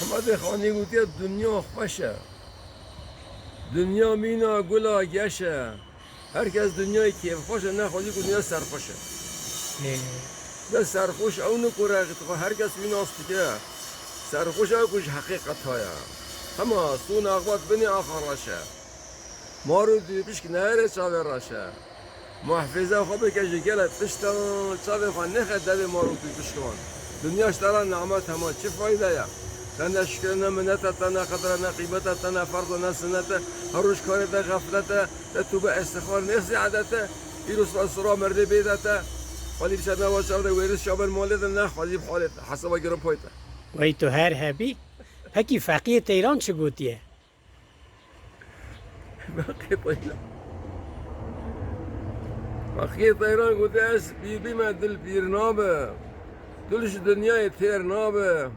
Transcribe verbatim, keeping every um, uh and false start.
Hemedê Xanî gotiye, dinya xweş e. Dinya mîna gula geş e. Her kes dinyayê kêfxweş e, ne xwedî ku dinya serxweş e. Ne serxweş ew ne ku rexî dixwe, her kes wî nas dike. Serxweş ew ku ji heqîqeta ye. Hema stûn axbat binê axa reş e. Mar û dûpişk nehêre çavê reş e. Muhafeze xwe bike ji gelek tiştan, çavê xwe nexe devê mar û dûpişkan. Dinya ji te re nimet hema çi fayde ye? Te ne şikir e, ne minnet e, te ne qedr e, ne qîmet e, te ne ferz e, ne sinnet e. Her roj karê te xeflet e, te tûbe estixfar nêxizî edet e. Îro sibê sira merdê bêde te. Xwedî bi ser nava çav de wêris çav ber malê de ne, xwedî bi halê te. Hesaba girin pay te. Wey tu her hebî. Pekî Feqiyê Teyran çi gotiye? Feqiyê Teyran. Feqiyê Teyran gotiye, ez pîr bîme, dil pîr nabe. Dil ji dinyayê têr nabe.